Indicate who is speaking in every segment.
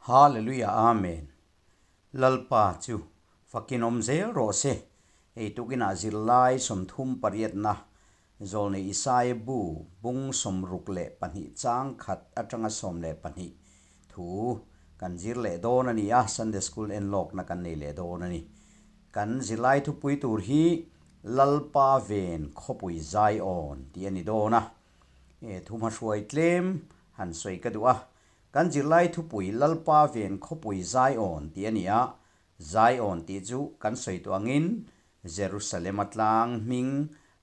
Speaker 1: Hallelujah Amen Lalpa chu fakin awm zel rawh se hei tukinah zirlai 38na Zawlnei Isaia bu bung 62 chang khat atanga 12 thu kan zir leh dawn a ni a, Sunday School enlawkna kan nei leh dawn a ni. Kan zirlai thupui tur hi Lalpa ven khawpui Zion tih a ni dawn a, thu hmahruai tlem han sawi ka duh a, Kan zirlai thupui Lalpa ven khawpui Zion tih a ni a, Zion tih chu kan sawi tawh angin Jerusalem-a tlang hming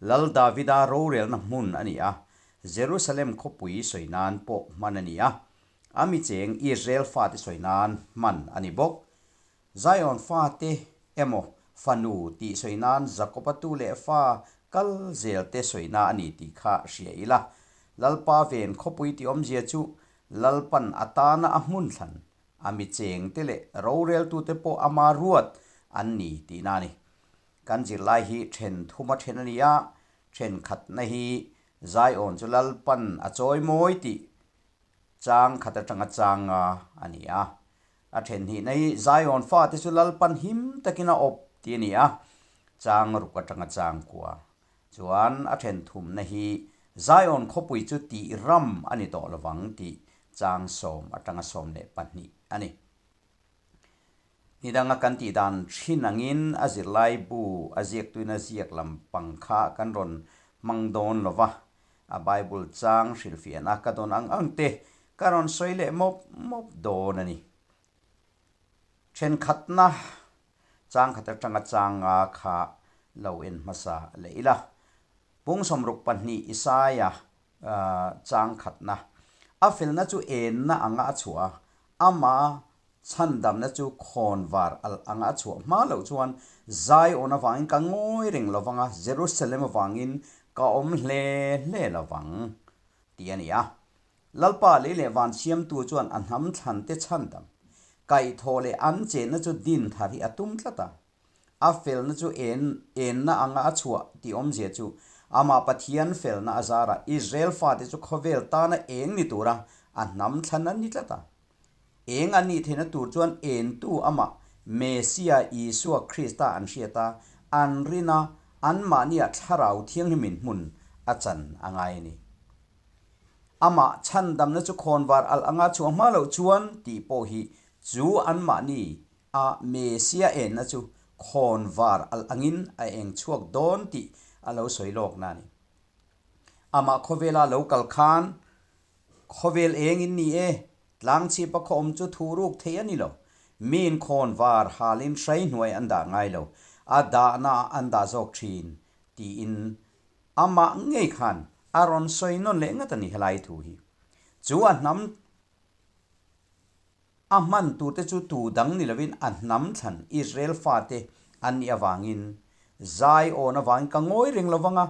Speaker 1: Lal Davida rorelna hmun a ni a, Jerusalem khawpui sawi nan pawh hman a ni a, a mi cheng Israel fate sawi nan hman a ni bawk. Zion fate emaw fanu tih sawi nan Jakoba tu leh fa kal zel te sawina a ni tih kha hria ila. Lalpa ven khawpui tih awmzia chu Lalpan a tana a hmun thlan, a mi cheng te leh roreltute pawh ama ruat an ni tihna a ni. Kan zirlai hi then thuma then a ni a, thenkhatna hi Zion chu Lalpan a chawi mawi tih chang khat atanga changa a ni a. A then hnihna hi Zion fate chu Lalpan him takin a awp tih a ni a, chang ruk atanga chang kua. Chuan a then thumna hi Zion khawpui chu tih ram a ni tawh lovang tih chang 10 atanga 12 a ni. Nidanga kan tih dan thin angin a zirlai bu a ziaktuin a ziak lampang kha kan rawn hmang dawn lova, a Bible chang hrilhfiahna ka dawn ang ang te ka rawn sawi leh mawp mawp dawn a ni. Thenkhatna changkhat atanga changa kha lo en hmasa leh ila. Pung 62 Isaia changkhatna a felna chu enna anga a chhuah a, ama chhandamna chu khawnvar al anga a chhuah hma loh chuan Zion avangin ka ngawi reng lovang a, Jerusalem avangin ka awm hle hle lovang tih a ni a. Lalpa lei leh van siamtu chuan a hnam thlan te chhandam, kaihthawh leh an chenna chu din thar hi a tum tlat a. A felna chu en enna anga a chhuah tih awmzia chu amah Pathian felna a zara Israel fate chu khawvel tana eng ni tura a hnam thlan an ni tlat a. Eng an nih theihna tur chuan entu amah Messia Isua Krista an hriat a, an rin a, anmahniah Thlarau Thianghlimin hmun a chan a ngai a ni. Amah chhandamna chu khawnvar alh anga chhuah hma loh chuan tih pawh hi chu anmahni a Messia enna chu khawnvar alh angin a eng chhuak dawn tih a lo sawi lawkna a ni. Amah khawvela lo kal khan khawvel engin ni e, tlangchhipa khaw awm chu thu ruk thei a ni lo. Miin khawnvar halin hrai hnuai an dah ngai lo, a dahna ah an dah zawk thin tiin Amah ngei khan a rawn sawi nawn leh ngat a ni helai thu hi. Chu a hnam a hman turte chu tu dang ni lovin a hnam thlan Israel fate an nih avangin Zion avangin ka ngawi reng lovang a,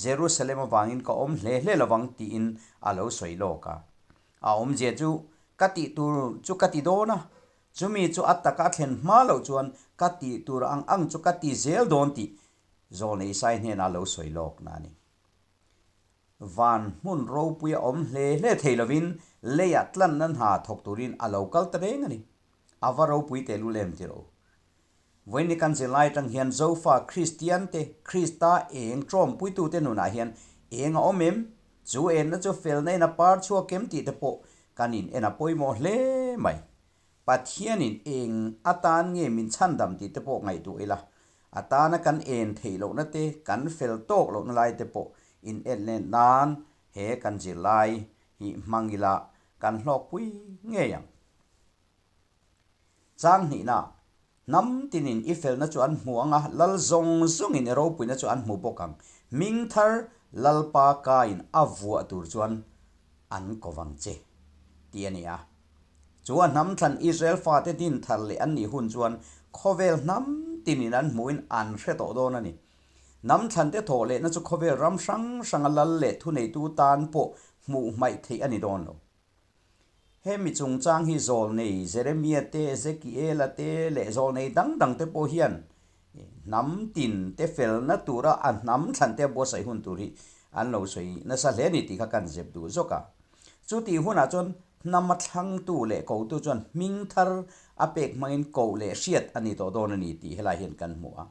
Speaker 1: Jerusalem avangin ka awm hle hle lovang tiin a lo sawi lawk a. A awmzia chu ka tih tur chu ka ti dawn a, chumi chu a taka a thlen hma loh chuan ka tih tur ang ang chu ka ti zel dawn tih Zawlnei Isai hnenah lo sawi lawk na a ni. Van hmun ropui a awm hle hle thei lovin leiah tlanna hna thawk turin a lo kal ta reng a ni. A va ropui tehlul em tih rawh u. Vawiin kan zirlai atang hian Zofa Kristian te, Krista eng tawmpuitute nunah hian eng a awm em? Chu enna chu felna in a par chhuak em tih te pawh kan in en a pawimawh hle mai. Pathianin eng atan nge min chhandam tih te pawh ngaihtuah ila, a tana kan en theih lohna te, kan fel tawk lohna lai te pawh in en let nan he kan zirlai hi hmang ila kan hlawkpui ngei ang. Chang hnihna, Hnam tinin i felna chu an hmu ang a, lal zawng zawngin i ropuina chu an hmu bawk ang. Hming thar Lalpa kain a vuah tur chuan an ko vang che, tih a ni a. Chu a hnam thlan Israel fate din thar leh an nih hun chuan khawvel hnam tinin an hmuhin an hre tawh dawn a ni. Hnam thlante thawh lehna chu khawvel ram hrang hranga lal leh thuneitu tan pawh hmuh hmaih theih a ni dawn lo. He mi chungchang hi zawlnei Jeremia te, Ezekiela te leh zawlnei dang dang te pawh hian hnam tin te felna tura a hnam thlan te a buatsaih hun tur hi an lo sawi nasa hle a ni tih kha kan zep duh zawk a. Chutih hunah chuan. hnama thlangtu leh kotu chuan hming thar a pek hmangin koh leh hriat a ni tawh dawn a ni tih helai hian kan hmu a.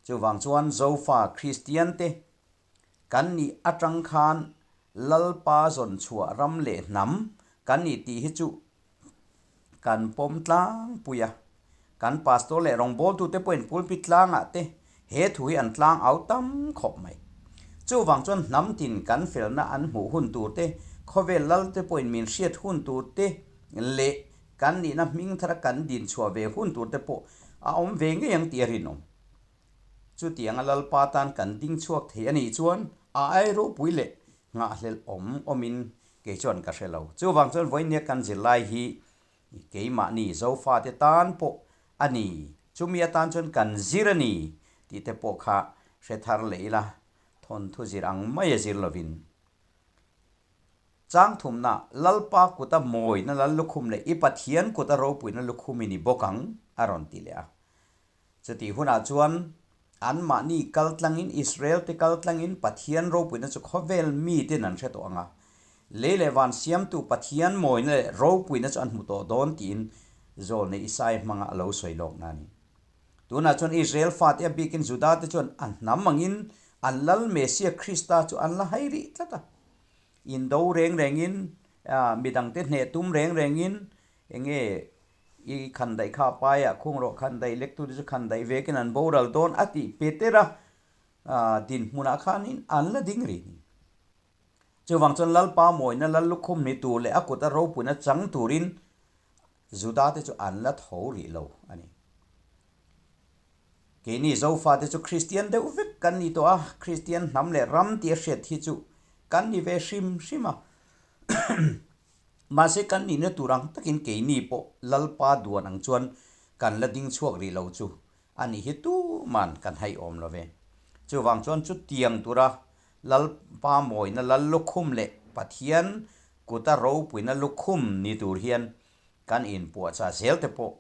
Speaker 1: Chuvang chuan Zofa Kristiante kan nih atang khan Lalpa zawn chhuah ram leh hnam kan nih tih hi chu kan pawm tlangpui a. Kan pastor leh rawngbawltute pawhin pulpit tlangah te he thu hi an tlang au tam khawp mai. Chuvang chuan hnam tin kan felna an hmuh hun tur te, khawvel lalte pawhin min hriat hun tur te leh kan nihna hming thara kan din chhuah ve hun tur te pawh a awm ve ngei ang tih a rinawm. Chutianga Lalpa tan kan ding chhuak thei a nih chuan a ai ropui leh nghahhlelh awm awmin kei chuan ka hre lo. Chuvang chuan vawinia kan zirlai hi keimahni Zofate tan pawh a ni, chumi atan chuan kan zir a ni tih te pawh kha hre thar leh ila, thawnthu zir ang mai a zir lovin. Chang thumna, Lalpa kuta mawina lal lukhum leh i Pathian kuta ropuina lukhum i ni bawk ang, a rawn ti leh a. Chutih hunah chuan anmahni kal tlangin, Israel te kal tlangin Pathian ropuina chu khawvel miten an hre tawh ang a. Lei leh van siamtu Pathian mawina leh ropuina chu an hmu tawh dawn tiin Zawlnei Isaia hmanga a lo sawi lawkna a ni. Tunah chuan Israel fate a bikin Juda te chuan a hnam angin an Lal Messiah Krista chu an la hai rih tlat a. Indo reng rengin, midangte hneh tum reng rengin enge I khan daih kha a paiah khung rawh, khan daih lek tute chu khan daih vekin an boral dawn a tih Petera dinhmunah khanin an la ding rih ni. Chuvang chuan Lalpa mawina lal lukhum ni tur leh a kuta ropuina chang turin Juda te chu an la tho rih lo a ni. Keini Zofate chu Kristian deuh vek kan ni tawh a, Kristian hnam leh ram tia hriat hi chu kan ni ve hrim hrim a. Mahse kan nihna tur ang takin keini pawh Lalpa duan ang chuan kan la ding chhuak rih lo chu a nih hi tuman kan haih awm lo ve. Chuvang chuan chutiang tura Lalpa mawina lal lukhum leh Pathian kuta ropuina lukhum ni tur hian kan inpuahchah zel te pawh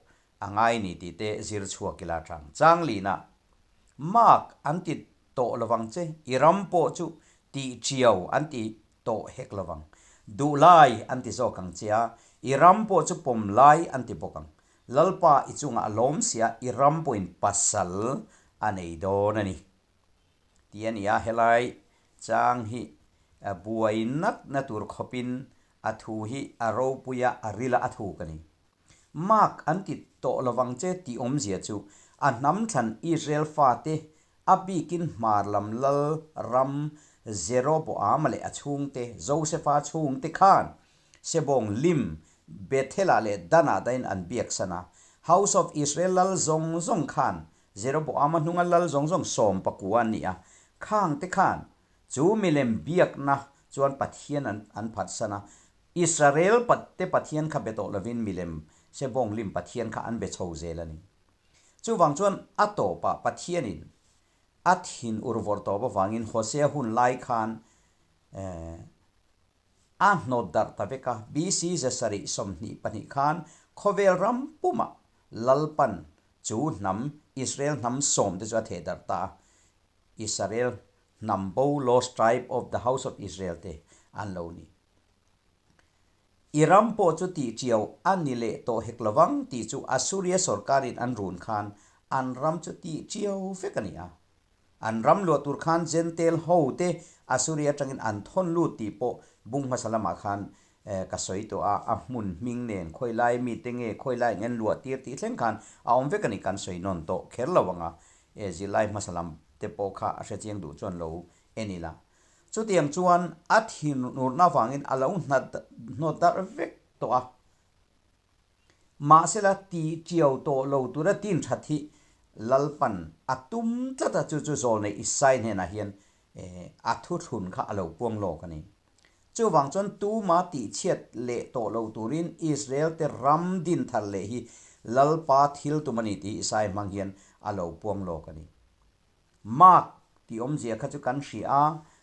Speaker 1: a ngai ni tih te zir chhuak ila tang chang lina mark an ti tawh lovang che i ram pawh chu tih chiau an ti tawh hek lovang. Duh lai an ti zawk ang che a, i ram pawh chu pawm lai an ti bawk ang. Lalpa i chungah a lawm sia, i ram pawhin pasal a nei dawn a ni. Tih a ni a, helai chang hi buai nat na tur khawpin a thu hi a ropui a, a ril a, a thuk a ni. Mark an ti tawh lovang che tih awmzia chu a hnam thlan Israel fate a bikin hmar lam lal ram Jeroboama leh a chhungte Josefa chhungte khan Sebawng lim Bethel-ah leh Dan-ah dahin an biaksan a. House of Israel lal zawng zawng khan Jeroboama hnunga lal zawng zawng 14 an ni a, khangte khan chu milem biakna chuan Pathian an phatsan a, Israel te Pathian kha be tawh lovin milem Sebawng lim Pathian kha an be chho zel a ni. Chuvang chuan a tawpah Pathianin a thin ur vawrh tawp avangin Hosea hun lai khan a hnawt darh ta vek a. BC 722 khan khawvel ram pumah Lalpan chu hnam Israel hnam sawmte chu a theh darh ta a. Israel hnam bo Lost Tribe of the House of Israel te an lo ni. I ram pawh chu tih chiau a ni leh tawh hek lovang tih chu Assuria sorkarin an run khan an ram chu tih chiau vek a ni a. An ram luah tur khan Jentail ho te Assuria atangin an thawn lut tih pawh bung hmasa lamah khan ka sawi tawh a, a hmun hming nen khawi lai mite nge khawi lai nge an luah tir tih thleng khan a awm vek a ni kan sawi nawn tawh kher lo ang a, zirlai hmasa lam te pawh kha a hrechiang duh chuan lo en ila. Chutiang chuan a thinurna avangin a lo hnawt darh vek tawh a. Mahsela ti tiau tawh lo tura tin that hi Lalpan a tum tlat a, chu chu Zawlnei Isai hnenah hian a thuthlun kha a lo puang lawk a ni. Chuvang chuan tuma tihchhiat leh tawh lo turin Israel te ram din thar leh hi Lalpa thil tum a ni tih Isai hmang hian a lo puang lawk a ni. Mark tih awmzia kha chu kan hria a,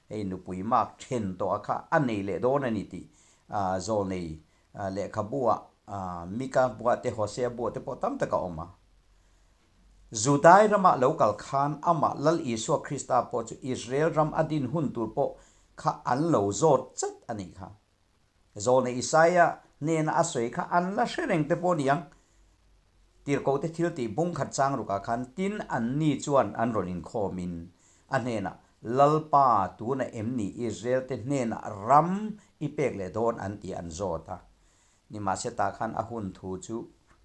Speaker 1: hei nupui Mark then tawh a kha a nei leh dawn a ni tih Zawlnei lehkhabu-ah Mika buah te Hosea buah te pawh tam tak a awm a. Judai ramah lo kal khan amah Lal Isua Krista pawh chu Israel ram a din hun tur pawh kha an lo zawt chat a nih kha. Zawlnei Isaia hnena a sawi kha an la hre reng te pawh a ni ang. Tirhkohte thiltih bung khat chang rukah khan tin anni chuan an rawn inkhawmin a hnenah, Lalpa, tuna em ni Israel-te hnenah ram i pek leh dawn an ti an zawt a. Nimahse tah khan a hun thu chu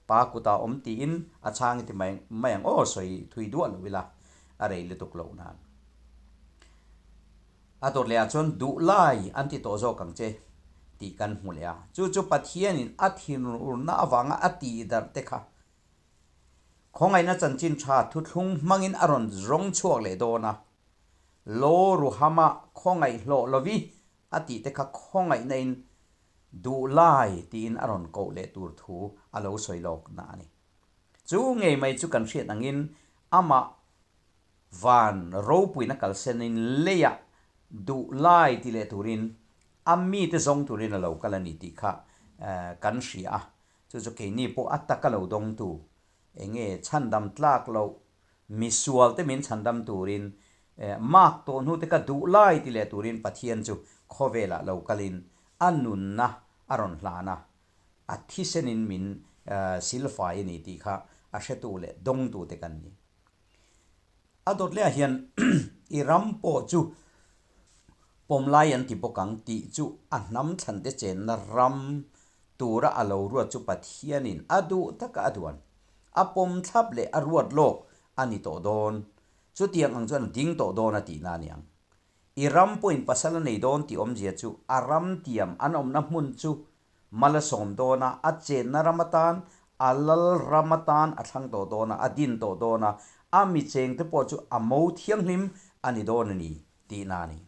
Speaker 1: pa kutah awm tiin a chhang i ti mai mai ang aw, sawi thui duah lo ila a rei lutuk loh nan. A dawt leh ah chuan duh lai an ti tawh zawk ang che tih kan hmu leh a, chu chu Pathianin a thinurna avanga a tihdarh te kha khawngaihna chanchin tha thuthlung hmangin a rawn zawng chhuak leh dawn a, Lo Ruhama khawngaih hlawh lovi a tih te kha khawngaihna in duh lai tiin a rawn koh leh tur thu a lo sawi lawk na a ni. Chu ngei mai chu kan hriat angin amah van ropuina kalsenin leiah duh lai ti leh turin a mite zawng turin a lo kal a ni tih kha kan hria a. Chu chu keini pawh a taka lo dawngtu enge chhandam tlak loh misual te min chhandam turin mark tawh hnu te kha duh lai ti leh turin Pathian chu khawvelah lo kalin a nunna a rawn hlan a, a thisenin min silfai a ni tih kha a hretu leh dawngtu te kan ni. A dawt lehah hian i ram pawh chu pawm lai an ti bawk ang tih chu a hnam thlan te chenna ram tura a lo ruat chu Pathianin a duh taka a duan. A pawm thlap leh a ruat lawk a ni tawh dawn. Chutiang ang chuan a ding tawh dawn a tihna a ni ang. I ram pawhin pasal a nei dawn tih awmzia chu a ram tiam an awmna hmun chu mal a sawm dawn a, a chenna ram atan, a lal ram atan a thlang tawh dawn a, a din tawh dawn a, a mi chengte pawh chu a mo thianghlim a ni dawn a ni tihna a ni.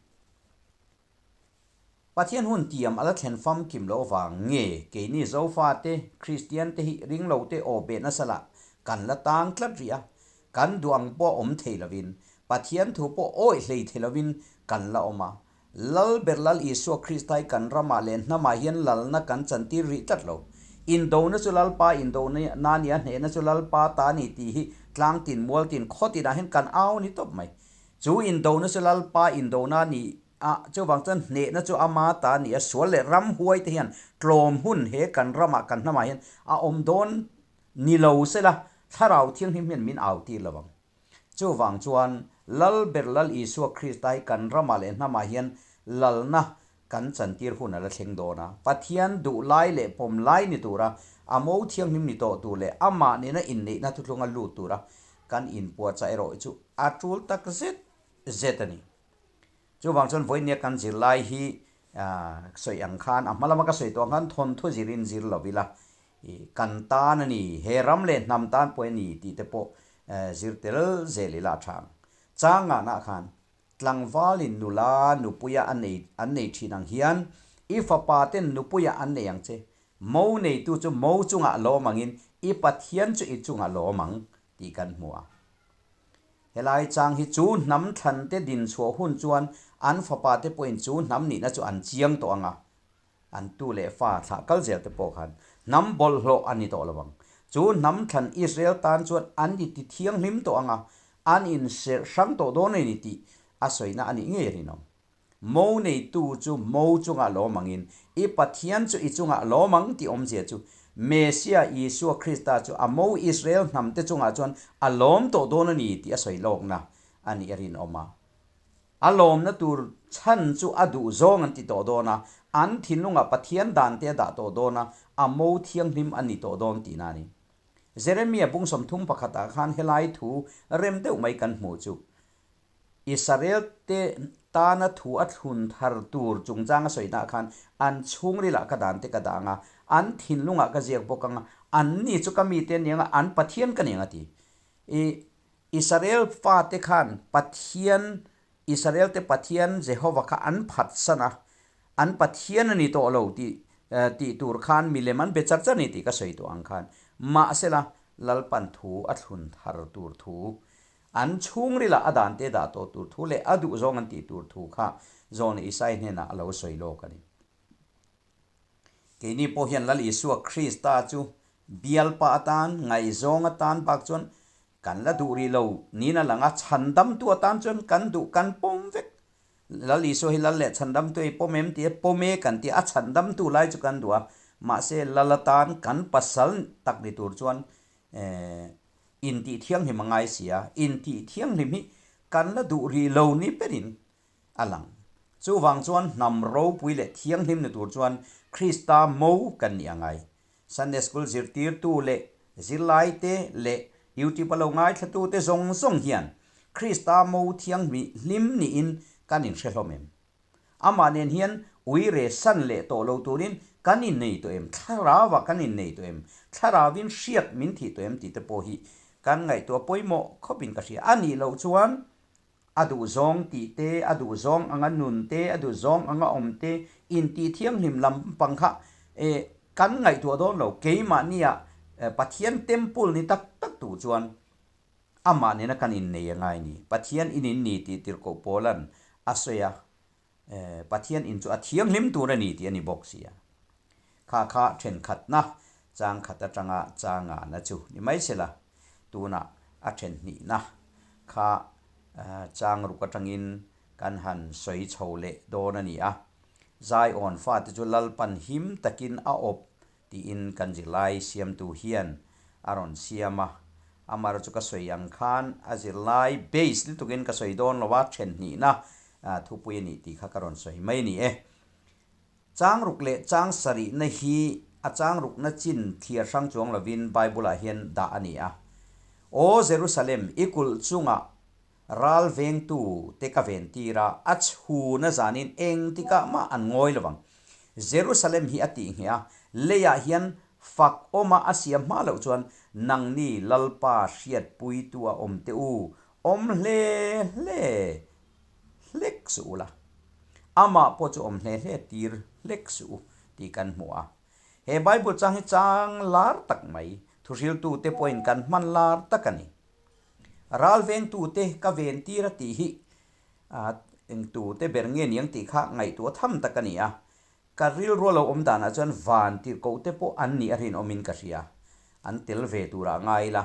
Speaker 1: Pathian hun tiam a la thlen famkim loh avang nge keini Zofate, Kristiante hi ringlote aw beh nasa lah kan la tang tlat rih a, kan duh ang pawh awm thei lovin, Pathian thu pawh awih hlei thei lovin kan la awm a. Lal ber Lal Isua Krista hi kan ramah leh hnamah hian lalna kan chantir rih tlat lo. Indona chu Lalpa indona a ni a, hnehna chu Lalpa ta a ni tih hi tlangtin, mualtin, khawtinah hian kan au ni tawp mai. Chu indona chu Lalpa indona a ni A, chuvang chuan hnehna chu ama ta a ni a, sual leh ram huai te hian tlawm hun he kan ramah kan hnamah hian a awm dawn ni lo sela Thlarau Thianghlim hian min au tir lo ang. Chuvang chuan Lal ber Lal Isua Krista hi kan ramah leh hnamah hian lalna kan chantir hun a la thleng dawn a, Pathian duh lai leh pawm lai ni tura a mo thianghlim ni tawh tur leh amah nena inneihna thuthlunga lut tura kan inpuahchah erawh chu a tul tak zet zet a ni. Chuvang chuan vawinia kan zirlai hi sawi ang khan, a hma lama ka sawi tawh ang khan thawnthu zirin zir lo ila, kan tan a ni, he ram leh hnam tan pawh a ni tih te pawh zir tel zel ila a tha ang. Chang ngahna khan tlangvalin nula nupuia a nei an nei thin ang hian i fapa ten nupuia an nei ang che, mo neitu chu mo chungah lawm angin i Pathian chu i chungah lawm ang tih kan hmu a. Helai chang hi chu hnam thlan te din chhuah hun chuan an fapa te pawhin chu hnam nihna chu an chiang tawh ang a, an tu leh fa thlah kal zel te pawh khan hnam bawlhhlawh a ni tawh lo ang. Chu hnam thlan Israel tan chuan an i ti thianghlim tawh ang a, an inserh hrang tawh dawn a ni tih a sawina a nih ngei rinawm. Mo neitu chu mo chungah lawm angin, i Pathian chu i chungah lawm ang tih awmzia chu, Mesia Isua Krista chu a mo Israel hnamte chungah chuan a lawm tawh dawn a ni tih a sawi lawkna a nih a rinawm a. A lawmna tur chhan chu a duh zawng an ti tawh dawn a, an thinlungah Pathian dante a dah tawh dawn a, a mo thianghlim a ni tawh dawn tihna a ni. Jeremia bung 31 ah khan helai thu rem deuh mai kan hmuh chu, Israel te tana thu a thlun thar tur chungchang a sawi nah khan an chhungrilah ka dan te ka dah ang a, an thinlungah ka ziak bawk ang a, anni chu ka mite an ni ang a, an Pathian ka ni ang a ti. I Israel fate khan Pathian, Israel te Pathian Jehova kha an phatsan a, an Pathian a ni tawh lo tih tih tur khan milem an be char char a ni tih ka sawi tawh ang khan. Mahsela Lalpan thu a thlun thar tur thu An chhungrilah a dante dah tawh tur thu leh a duhzawng an tih tur thu kha Zawlnei Isai hnenah a lo sawi lawk a ni. Keini pawh hian Lal Isua Krista chu bialpa atan, ngaihzawng atan bak chuan kan la duh rih lo niin a lang a, chhandamtu atan chuan kan duh kan pawm vek. Lal Isua hi Lal leh chhandamtu ei pawm em tih a pawm e kan tih a, a chhandamtu lai chu kan duh a, mahse Lal atan kan pasal tak ni tur chuan intih thianghlim a ngai si a, intih thianghlim hi kan la duh rih lo ni berin a lang. Chuvang chuan hnam ropui leh thianghlim ni tur chuan Krista mo kan nih a ngai. Sunday School zirtirtu leh zirlaite leh YouTube a lo ngaithlatute zawng zawng hian Krista mo thianghlim hlim niin kan inhre hlawm em? Amah nen hian ui re san leh tawh lo turin kan innei tawh em? Thlarauah kan innei tawh em? Thlarauvin hriat min thih tawh em tih te pawh hi kan ngaihtuah pawimawh khawpin ka hria. A nih loh chuan A duhzawng tih te, a duhzawng anga nun te, a duhzawng anga awm te, intih thianghlim lampang kha kan ngaihtuah dawn lo. Keimahnia Pathian temple ni tak tak tu chuan amah nena kan innei a ngai ni. Pathian in in ni tih tirhkoh Paula'n a sawi a, Pathian in chu a thianghlim tur a ni tih a ni bawk si a. Kha kha thenkhatna chang khat atanga changana chu ni mai se la, tunah a then hnihna kha chang ruk atangin kan han sawi chho leh dawn a ni a. Zaiawn fate chu Lalpan him takin a awp tiin kan zirlai siamtu hian a rawn siam a. Amar chu ka sawi ang khan a zirlai base lutukin ka sawi dawn lo a, then hnihna thupui a nih tih kha ka rawn sawi mai a ni e. Chang ruk leh chang sarihna hi a chang rukna chin thliar hrang chuang lovin Bible-ah hian dah a ni a. Aw Jerusalem, i kulh chungah ral vengtu te ka ven tir a, a chhun a zanin engtikah mah an ngawi lo vang. Jerusalem hi a tih ngheh a, leiah hian fak awma a siam hma loh chuan nangni Lalpa hriatpuitu a awm teh u, awm hle hle hlek suh ula. Amah pawh chu awm hle hle tir hlek suh u tih kan hmu a. He Bible chang hi chang lar tak mai, thuhriltute pawhin kan hman lar tak a ni. Ral vengtute ka ven tir a tih hi engtute ber nge niang tih kha ngaihtuah tham tak a ni a. Ka rilru lo awm danah chuan van tirhkohte pawh an nih a rinawmin ka hria. An tel ve turah ngai ila.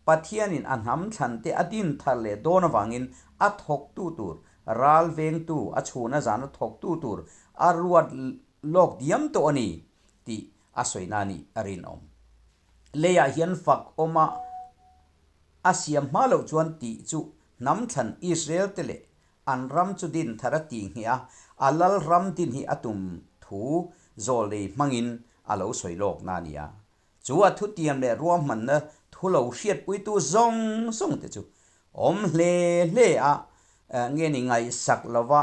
Speaker 1: Pathianin a hnam thlante a din thar leh dawn avangin a thawktu tur, ral vengtu, a chhun a zana thawktu tur a ruat lawk diam tawh a ni tih a sawina a nih a rinawm. Leiah hian fak awma a siam hma loh chuan tih chu hnam thlan Israel te leh an ram chu din thar a tih ngheh a, a lal ram din hi a tum thu zawlei hmangin a lo sawi lawk na a ni a. Chu a thutiam leh ruahmanna thu lo hriatpuitu zawng zawng te chu awm hle hle a, nge ni ngaihsak lova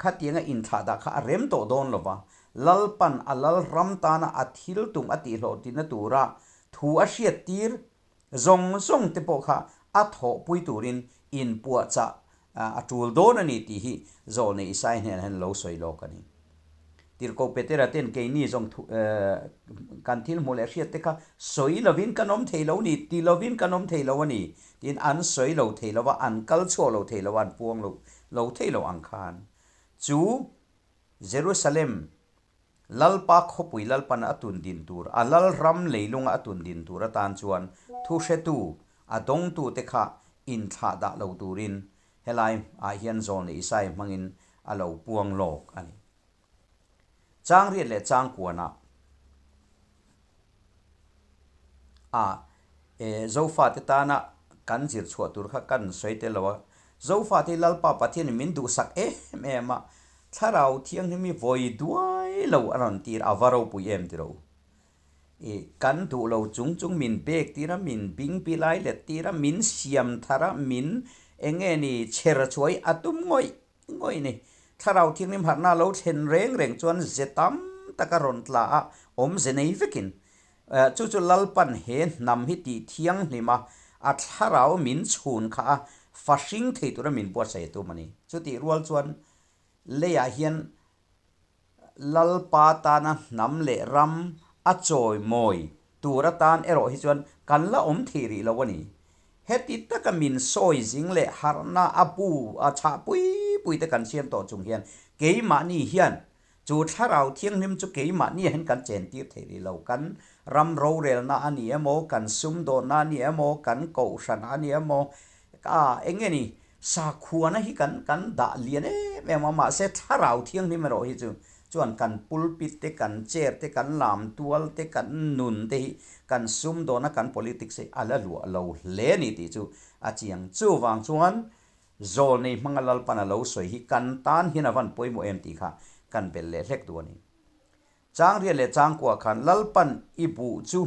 Speaker 1: khatianga inthlahdah kha a rem tawh dawn lova, Lalpan a lal ram tana a thil tum a tihhlawhtlinna tura thu a hriattir zawng zawng te pawh kha a thawhpui turin inpuahchah a tul dawn a ni tih hi Zawlnei Isai hnenah hian lo sawi lawk a ni. Tirhkoh Petera ten keini zawng thu kan thil hmuh leh hriat te kha sawi lovin kan awm thei lo ni, ti lovin kan awm thei lo a ni tiin an sawi lo thei lo a, an kal chhuak lo thei lo a, an puang lo lo thei lo ang khan chu Jerusalem Lalpa khawpui Lalpan a tun din tur, a lal ram leilunga a tun din tur atan chuan thuhretu, a dawngtute kha inthlah dah lo turin helai ah hian Zawlnei Isai hmangin a lo puang lawk a ni. Changriat leh Changkuanah a Zofate tana kan zir chhuah tur kha kan sawi tel lo a, Zofate hi Lalpa Pathianin min duhsak em em a, Thlarau Thianghlim hi vawi duai lo a rawn tir a, va ropui em tiro. I kan duh lo chung chung min bek tir a, min bing pi lai let tir a, min siam thar a, min eng nge ni chher chhuai a tum ngawih ngawih ni. Thlarau Thianghlim harhna lo thlen reng reng chuan ze tam tak a rawn tla a, awmze nei vekin Chu chu Lalpan he hnam hi tih thianghlim a, a thlarau min chhun kha a fahring thei tura min buatsaih a tum a ni. Chutih rual chuan leiah hian Lalpa tana hnam leh ram a chawimawi tur atan erawh hi chuan kan la awm thei rih lo a ni. Heti taka min sawi zing leh harhna a bu a chhah pui pui te kan siam tawh chung hian keimahni hian Chu Thlarau Thianghlim chu keimahni hian kan chentir thei rih lo. Kan ram rorelna a ni emaw, kan sumdawnna a ni emaw, kan kohhran a ni emaw, a eng nge ni? Sakhuana hi kan kan dah lian em em a, mahse thlarau thianghlim erawh hi chu chuan kan pulpit te, kan chair te, kan lam tual te, kan nun te hi kan sumdawna kan politics hi a la luah lo hle a ni tih chu a chiang. Chuvang chuan Zawlnei hmanga Lalpan a lo sawi hi kan tan hian a van pawimawh em tih kha kan belh leh hlek duh a ni. Changriat leh Changkua khan Lalpan i buh chu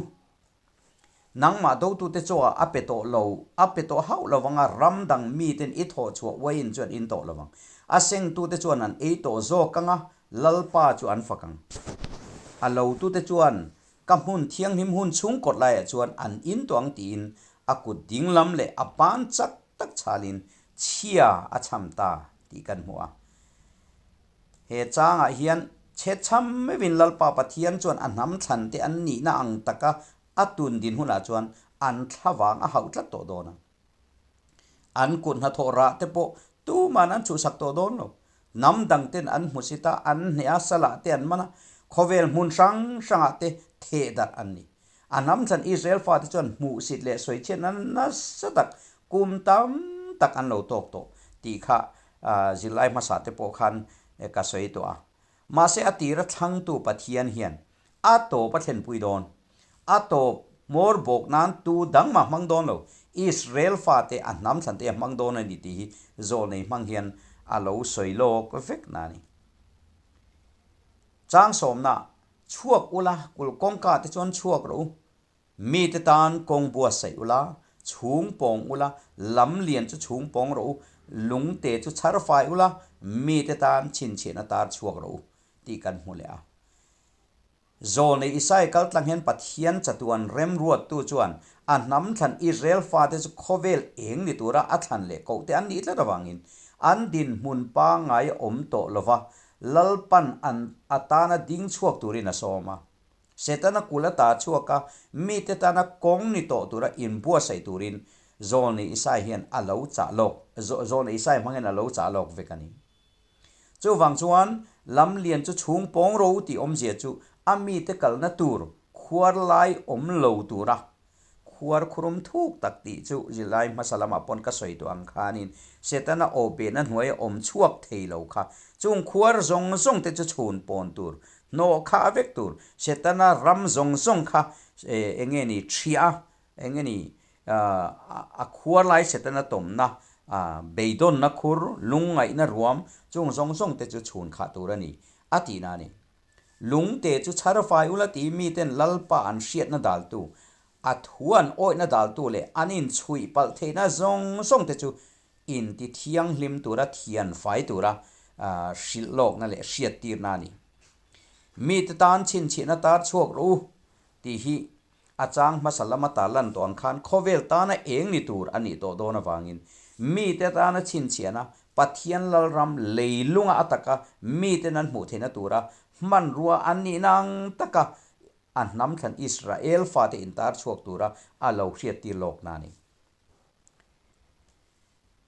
Speaker 1: nangmah dotute chawah a pe tawh lo, a pe tawh hauh lo vang a, ram dang miten i thawh chhuah uaiin chuan in tawh lo vang. A sengtute chuan an ei tawh zawk ang a, Lalpa chu an fak ang. A lotute chuan ka hmun thianghlim hun chhung kawt laiah chuan an in tawh ang tiin a kut dinglam leh a ban chak tak chhalin chhia a chham ta tih kan hmu a. He changah hian chhechham meuhin Lalpa Pathian chuan a hnam thlan te an nihna ang taka a tun din hunah chuan an thlavang a hauh tlat tawh dawn a. An kut hnathawh rah te pawh tuman an chhuhsak tawh dawn lo. Hnam dang ten an hmusit a, an hneh a, salah te an man a, khawvel hmun hrang hrangah te theh darh an ni. A hnam thlan Israel fate chuan hmuhsit leh sawichhiatna nasa tak kum tam tak an lo tawk tawh tih kha zirlai hmasa te pawh khan ka sawi tawh a. Mahse a tira thlangtu Pathian hian a tawp a thlenpui dawn. A tawp hmawr bawk nan tu dang mah hmang dawn lo, Israel fate a hnam thlan te a hmang dawn a ni tih hi zawlnei hmang hian a lo sawi lawk vek na a ni. Chang sawmna, Chhuak ula, kulh kawngka te chuan chhuak rawh u. Mite tan kawng buatsaih ula, chhung pawng ula, lam lian chu chhung pawng rawh u, lungte chu chhar fai ula, mite tan chhinchhiahna tar chhuak rawh u, tih kan hmu leh a. Zawlnei Isai kal tlang hian Pathian chatuan remruattu chuan a hnam thlan Israel fate chu khawvel eng ni tura a thlan leh kohte an nih tlat avangin an dinhmun pangngai a awm tawh lova, Lalpan an atana ding chhuak turin a sawm a. Setana kul a ta chhuak a, mite tana kawng ni tawh tura inbuatsaih turin Zawlnei Isai hian a lo chah lawk, Zawlnei Isai hmang hian a lo chah lawk vek a ni. Chuvang chuan lamlian chu chhung pawng ro tih awmzia chu a mite kalna tur khuar lai awm lo tura khuar khurum thuk tak tih chu zirlai hmasa lamah pawn ka sawi tawh ang khanin Setana aw behna hnuaia awm chhuak thei lo kha chung khuar zawng zawng te chu chhun pawn tur hnawh kha a vek tur Setana ram zawng zawng kha enge ni ṭhia Eng nge a khuar lai Setana tawmna, beidawnna khur, lungngaihna ruam chung zawng zawng te chu chhun khah tur a ni, a tihna a ni. Lungte chu chhar fai ula ti miten Lalpa an hriatna daltu, a thu an awihna daltu leh an inchhuih palh theihna zawng zawng te chu inti thianghlim tura thian fai tura hrilh lawkna leh hriattirna a ni. Mite tan chhinchhiahna tar chhuak rawh u tih hi A chang hmasa lama ta lan tawh ang khan khawvel tana eng ni tur a nih tawh dawn avangin mite tana chhinchhiahna Pathian Lalram leilunga a taka miten an hmuh theihna tura hmanrua an nihna ang taka a hnam thlan Israel fate intar chhuak tura a lo hriattir lawkna a ni.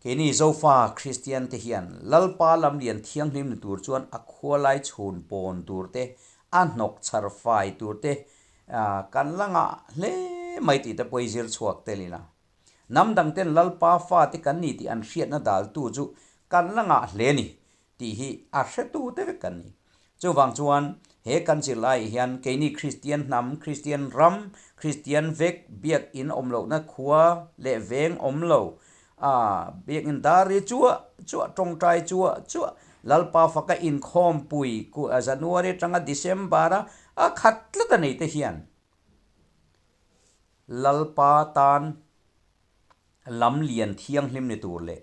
Speaker 1: Keini Zofa Kristian te hian Lalpa lamlian thianghlim ni tur chuan a khualai chhun pawn tur te, a hnawk chhar fai tur te kan la ngah hle mai tih te pawh i zir chhuak tel ila. Hnam dang ten Lalpa fate kan ni tih an hriatna daltu chu kan la ngah hle ni tih hi a hretu te vek kan ni. Chuvang chuan he kan zirlaiah hian keini Kristian hnam, Kristian ram, Kristian vek, biakinn awm lohna khua leh veng awm lo, a biakinn dar ri chuah chuah, tawngtai chuah chuah, Lalpa faka inkhawmpui January atanga December-a a khat tlat a nei te hian Lalpa tan lam lian thianghlim ni tur leh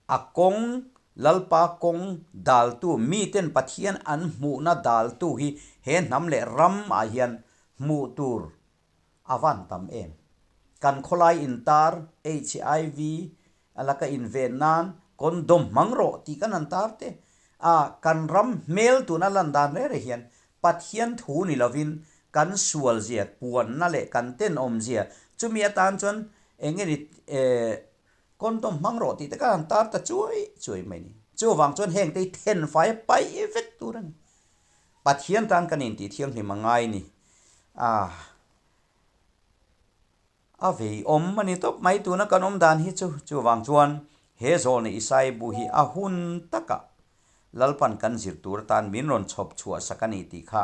Speaker 1: A kawng, Lalpa kawng daltu, miten Pathian an hmuhna daltu hi he hnam leh ram ah hian hmuh tur a van tam em? Kan khawlai intar, HIV a laka inven nan condom hmang rawh tih kan han tar te a, kan ram hmel tuna lan dan reng reng hian Pathian thu ni lovin kan sual zia, puanna leh kan tenawm zia chumi atan chuan eng nge ni Condom hmang rawh tih te khan an tar ta chuai chuai mai ni. Chuvang chuan heng te hi then fai a paih vek tur a ni. Pathian tan kan intih thianghlim a ngai ni. Ah, a vei awm a ni tawp mai tuna kan awm dan hi chu. Chuvang chuan He zawlnei Isaia bu hi a hun takah Lalpan kan zir tur atan min rawn chhawp chhuah sak a ni tih kha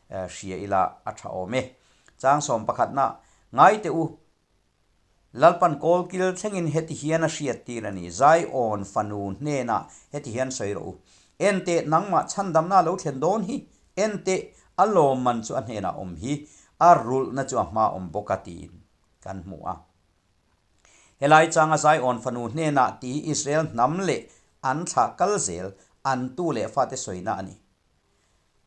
Speaker 1: hria ila a tha awm e. Chang sawmpakhatna, Ngai teh u, Lalpan kawlkil thlengin heti hian a hriat tir a ni, Zion fanu hnenah heti hian sawi rawh u. Enteh, nangmah chhandamna a lo thlen dawn hi, enteh, a lawmman chu a hnenah awm hi, a rulhna chu a hma awm bawk a tiin kan hmu a. Helai changa Zion fanu hnenah tih hi Israel hnam leh an thlah kal zel, an tu leh fate sawina a ni.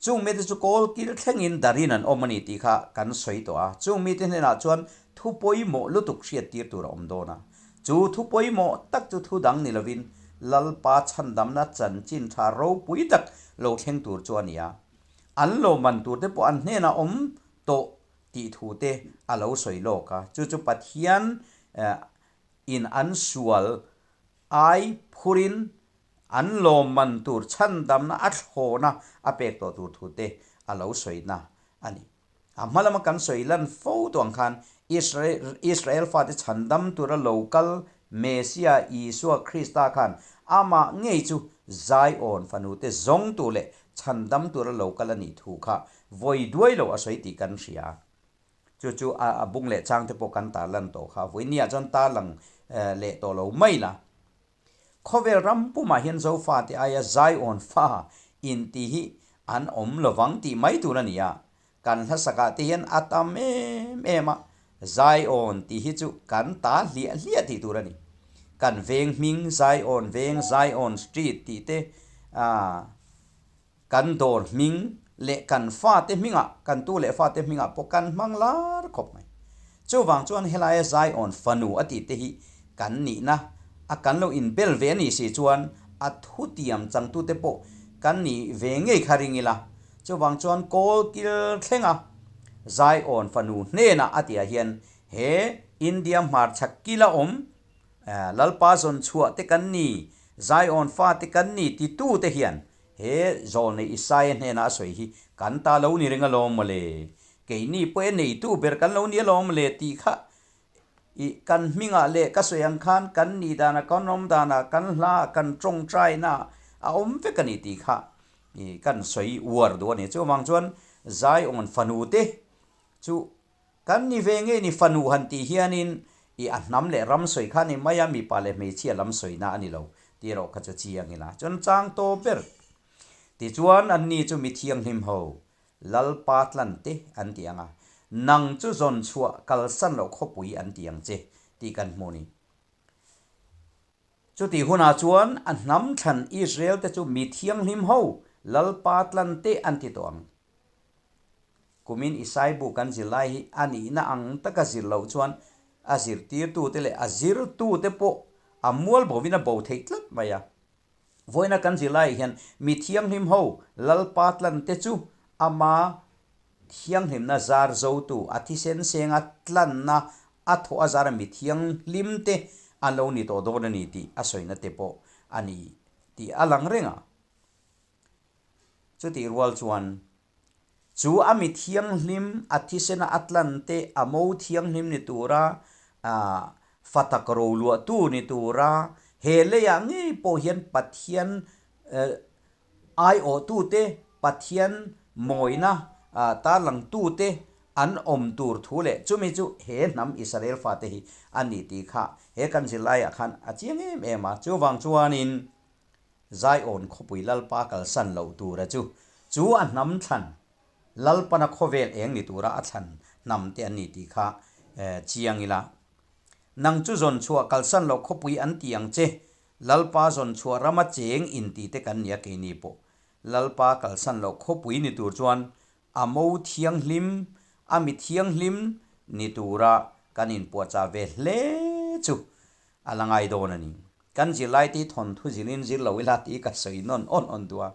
Speaker 1: Chung mite chu kawl kil thlengin darin an awm a ni tih kha kan sawi tawh a, chung mite hnenah chuan thu pawimawh lutuk hriattir tur a awm dawn a. Chu thu pawimawh tak chu thu dang ni lovin Lalpa chhandamna chanchin tha ropui tak lo thleng tur chu a ni a. An lawmman turte pawh an hnenah awm tawh tih thute a lo sawi lawk a, chu chu Pathian in an sual ai phurin An lawmman tur chhandamna a thlawna a pek tawh tur thu te a lo sawina a ni. A hma lama kan sawi lan fo tawh ang khan Israel fate chhandam tura lo kal Messia Isua Krista khan amah ngei chu Zion fanute zawng tur leh chhandam tura lo kal a nih thu kha vawi duai lo a sawi tih kan hria. Chu chu a bung leh chang te pawh kan tarlan tawh kha. Vawinia chuan tarlang leh tawh lo mai la. Khawvel ram pumah hian Zofate aia Zion fa inti hi an awm lovang tih mai tur a ni a, kan hlasakah te hian a tam em em a, Zion tih hi chu kan ta hliah hliah tih tur a ni. Kan veng hming Zion veng, Zion street tih te, Kan dawr hming leh kan fate hmingah, kan tu leh fate hmingah pawh kan hmang lar khawp mai. Chuvang chuan helaia Zion fanu a tih te hi kan nihna a kan lo inbel ve a nih si chuan a thutiam changtute pawh kan nih ve ngei kha ring ila. Chuvang chuan kawlkil thlenga Zion fanu hnenah a tihah hian he India hmarchhak kila awm Lalpa zawn chhuah te kan ni, Zion fate kan ni titute hian He zawlnei Isaia hnena a sawi hi kan ta lo ni reng alawm mawle, keini pawh e neitu ber kan lo ni alawm mawle tih kha i kan hmingah leh ka sawi ang khan kan nih danah kan awm danah kan hla kan tawngtaina a awm vek a ni tih kha i kan sawi uar duh a ni. Chuvang chuan Zion fanute chu Kan ni ve nge ni fanu han tih hianin i a hnam leh ram sawi kha ni mai a, mipa leh hmeichhia lam sawina a ni lo tih erawh kha chu chiang ila chuan chang tawp ber. Tichuan anni chu mi thianghlim ho, Lalpa tlan te an ti ang a, nang chu zawn chhuah kalsan loh khawpui an ti ang che tih kan hmu ni. Chutih hunah chuan a hnam thlan Israel te chu mi thianghlim ho, Lalpa tlan te an ti tawh ang. Kumin Isai bu kan zir lai hi a nihna ang taka zir loh chuan a zirtirtute leh a zirtute pawh a mual bovin a bo theih tlat mai a. Vawiina kan zir laiah hian mi thianghlim ho Lalpa tlante chu ama thianghlimna zar zotu, a thisen senga tlanna a thawh a zara mi thianghlimte an lo ni tawh dawn a ni tih a sawina te pawh a ni tih a lang reng a. Chutih rual chuan Chu a mi thianghlim, a thisena a tlan te, a mo thianghlim ni tura, fa tak roluahtu ni tura, he leiah ngei pawh hian Pathian aiawhtute, Pathian mawina tarlangtute an awm tur thu leh chumi chu he hnam Israel fate hi a ni tih kha he kan zirlaiah khan a chiang em em a. Chuvang chuanin Zion khawpui Lalpa kalsan loh tura chu chu a hnam thlan, Lalpana khawvel eng ni tura a thlan hnam te an ni tih kha chiang ila. Nang chu zawn chhuah kalsan loh khawpui an ti ang che, Lalpa zawn chhuah rama cheng inti te kan nia keini pawh. Lalpa kalsan loh khawpui ni tur chuan a mo thianghlim, a mi thianghlim ni tura kan inpuahchah ve hle chu a la ngai dawn a ni. Kan zirlaite hi thawnthu zilin zir lo ila tih ka sawi nawn awn awn duh a.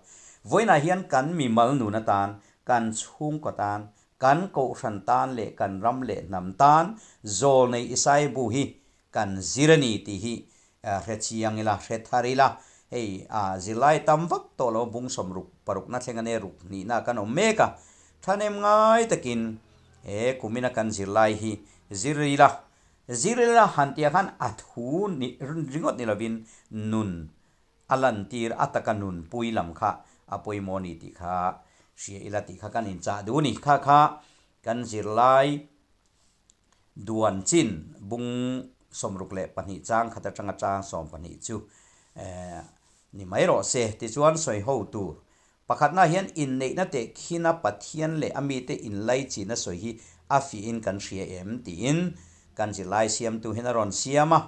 Speaker 1: Vawiinah hian kan mimal nun atan, kan chhungkaw tan, kan kohhran tan leh kan ram leh hnam tan Zawlnei Isaiah bu hi kan zir a ni tih hi hre chiang ila, hre thar ila. Hei zirlai tam vak tawh lo bung sawmruk parukna thleng a nia ruk hnihna kan awm mek a. Thahnem ngai takin he kumina kan zirlai hi zir ila. Zir ila han tih ah khan a thu ni ringawt ni lovin nun a lantir a taka nunpui lam kha a pawimawh a ni tih kha hria ila tih kha kan inchah duh a ni. Kha kha kan zirlai duan chin bung 62 chang khat atanga chang 12 chu ni mai rawh se. Tichuan sawi ho tur pakhatna hian inneihna teh khina Pathian leh a mite inlaichin a sawi hi a fiahin kan hria em tiin kan zirlai siamtu hian a rawn siam a.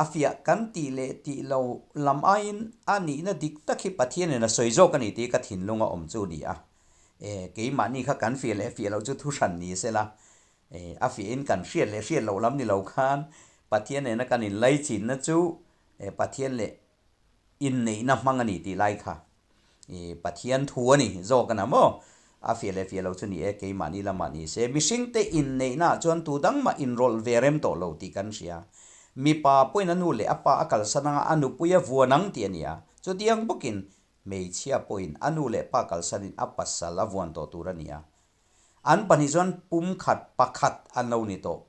Speaker 1: A fiah kan tih leh tih lo lam aiin a nihna dik tak hi Pathianin a sawi zawk a ni tih ka thinlung a awm chu a ni a. E, keimahni kha kan fiah leh fiah loh chu thu hran ni se la. E, a fiahin kan hriat leh hriat loh lam ni lo khan Pathian nena kan inlaichinna chu e, Pathian leh inneihna hmang a ni tih lai kha i Pathian thu a ni zawk a na maw? A fiah leh fiah lo chu ni e, keimahni lamah ni se. Mihringte inneihnaah chuan tu dang mah inrawlh ve rem tawh lo tih kan hria. Mipa pawhin a nu leh a pa a kalsan anga a nupui a vuan ang tih a ni a. Chutiang bawkin hmeichhia pawhin a nu leh pa kalsanin a pasal a vuan tawh tur a ni a. An pahnih chuan pumkhat pakhat an lo ni tawh.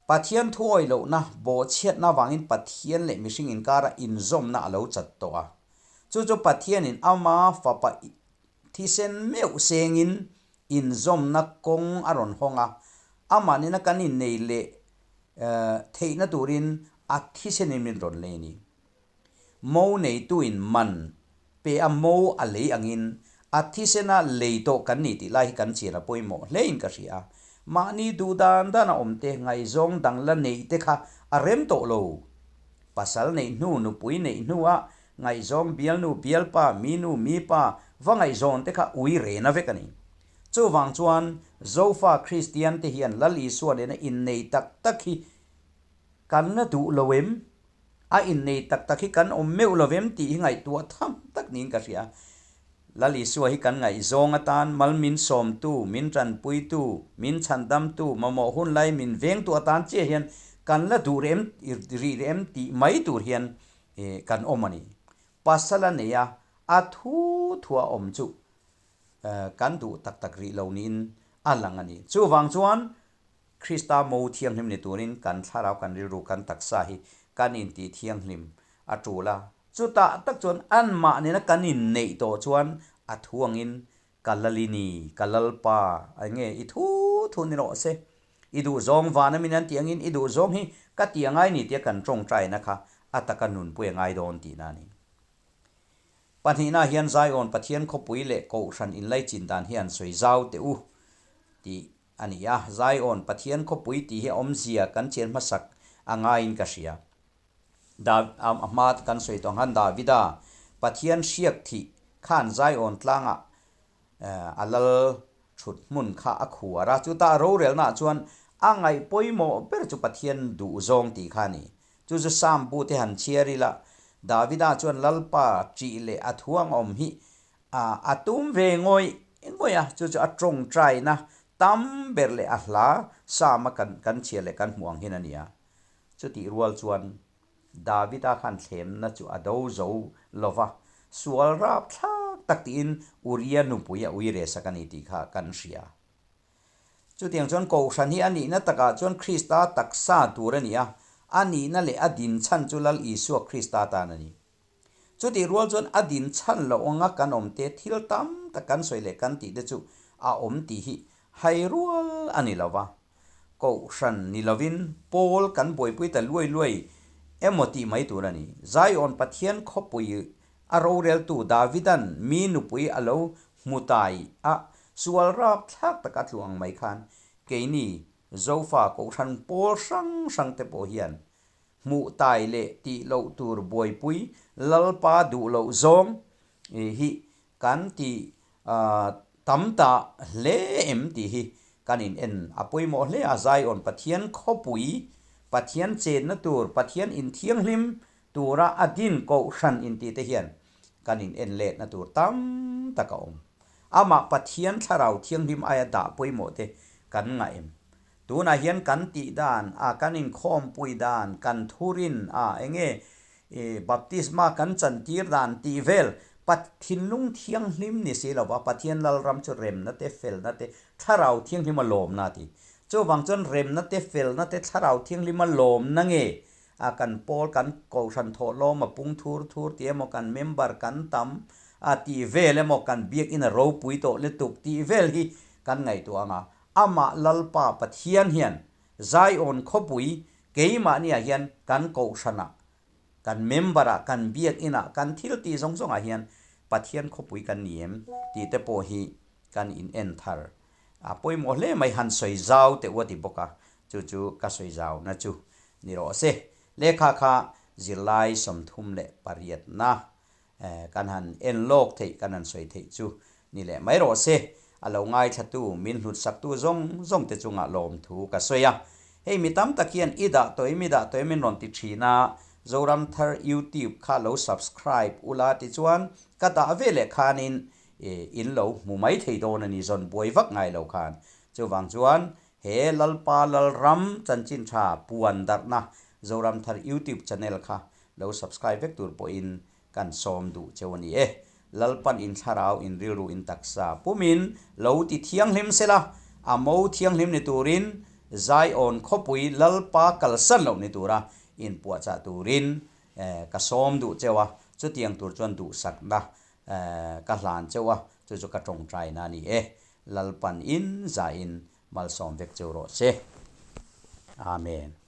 Speaker 1: Pathian thuawi lohna, bawhchhiatna avangin Pathian leh mihring inkara inzawmna a lo chat tawh a. Chu chu Pathianin ama fapa thisen meuh sengin inzawmna kawng a rawn hawng a, amah nena kan innei leh theihna turin a thisenin min rawn lei a ni. Mo neituin man pe a mo a lei angin a thisena lei tawh kan ni tih lai hi kan chian a pawimawh hlein ka hria a. Mahni duh dan dan a awm te, ngaihzawng dang la neih te kha a rem tawh lo. Pasal neih hnu, nupui neih hnua ngaihzawng bialnu, bialpa, minu, mipa va ngaihzawn te kha ui rena vek a ni. Chuvang chuan Zofa Kristian te hian Lal Isua nena innei tak tak hi kan la duh lo em? A innei tak tak hi kan awm meuh lo vem tih hi ngaihtuah tham tak niin ka hria. Lal Isua hi kan ngaihzawng atan mal min sawmtu, min tanpuitu, min chhandamtu, mamawh hun lai min vengtu atan chiah hian kan la duh rem rih rem tih mai tur hian kan awm a ni. Pasal a nei a, a thu thua awm chu kan duh tak tak rih lo niin a lang a ni. Chuvang chuan Krista mo thianghlim ni turin kan thlarau, kan rilru, kan taksa hi kan intih thianghlim a tul a. Chutah tak chuan anmah nena kan inneih tawh chuan a thu angin ka Lalini, ka Lalpa, enge i thu thu ni rawh se. I duhzawng van a min an tih angin i duhzawng hi ka tih angai ni tia kan tawngtaina kha a taka nunpui a ngai dawn tihna a ni. Pahnihna hian Zion Pathian khawpui leh Kohhran inlaichin dan hi an sawi zau teh u tih a ni a, Zion, Pathian khawpui tih hi a awmzia kan chian hmasak a ngaiin ka hria. Da, a hma kan sawi tawh ang khan Davida, Pathian hriak thih khan Zion tlangah a lal thut hmun kha a khuar a, chutah rorelnaah chuan a ngaih pawimawh ber chu Pathian duhzawng tih kha a ni. Chu chu Psalm bu te han chhiar ila, Davida chuan Lalpa ṭih leh a thuang awm hi A a tum ve ngawih ngawih a, chu chu a tawngtaina tam ber leh a hla Psalm a kan kan chhiar leh kan hmuh ang hian a ni a. Chutih rual chuan Davida khan thlemna chu a do zo lo va, sual rapthlak tak tiin Uria nupui a ui reh sak a ni tih kha kan hria. Chutiang chuan Kohhran hi a nihna takah chuan Krista taksa tur a ni a, a nihna leh a dinchhan chu Lal Isua Krista tan a ni. Chutih rual chuan a din chhan loh anga kan awm te thil tam tak kan sawi leh kan tih te chu a awm tih hi hai rual a ni lo va. Kohhran ni lovin Paul kan buaipui ta luai luai emaw tih mai tur a ni. Zion Pathian khawpui a roreltu Davidan mi nupui a lo hmu tai a, sual rapthlak taka tlu ang mai khan keini Zofa Kohhran pawl hrang hrang te pawh hian Hmuh tai leh tih loh tur buaipui Lalpa duh loh zawng hi kan ti tam ta hle em tih hi kan in en a pawimawh hle a. Zion Pathian khawpui, Pathian chenna tur, Pathian inthianghlim tura a din kohhran intih te hian kan in en letna tur tam tak a awm. Amah Pathian thlarau thianghlim aia dah pawimawh te kan ngah em? Tunah hian kan tih dan a, kan inkhawmpui dan, kan thurin a, enge i baptisma kan chantir dan tih vel Pathinlung thianghlim ni si lova Pathian Lalram chu remna te, felna te, thlarau thianghlim a lawmna a ti. Chuvang chuan remna te, felna te, thlarau thianghlima lawmna nge a kan pawl kan kohhran thawh lawm a pung thur thur tih emaw kan member kan tam a tih vel emaw kan biakinn a ropui tawh lutuk tih vel hi kan ngaihtuah ang a. Amah Lalpa Pathian hian Zion khawpui keimahniah hian kan kohhranah kan member ah kan biakinn ah kan thil tih zawng zawng ah hian Pathian khawpui kan ni em tih te pawh hi kan in en thar a pawimawh hle mai han sawi zau teh u a ti bawk a chu chu ka sawi zau na chu ni rawh se lehkha kha zirlai 38 na kan han en lawk theih kan han sawi theih chu ni leh mai rawh se. A lo ngaithlatu, min hlutsaktu zawng zawng te chungah lawmthu ka sawi a. Hei mi tam tak hian i dah tawh em i dah tawh em min rawn ti thin a, Zoramthar YouTube kha lo subscribe ula tichuan ka dah ve leh khanin in lo hmu mai thei dawn a ni zawn buai vak ngai lo khan. Chuvang chuan he Lalpa Lalram chanchin tha puan darhna Zoramthar YouTube channel kha lo subscribe vek tur pawhin Kan sawm duh cheu a ni e. Lalpan in thlarau in rilru in taksa pumin lo ti thianghlim sela, a mo thianghlim ni turin Zion khawpui Lalpa kalsan loh ni tura inpuahchah turin ka sawm duh cheu a, chutiang tur chuan duhsakna ka hlan cheu a, chu chu ka tawngtaina a ni e. Lalpan in zaiin malsawm vek cheu rawh se. Amen.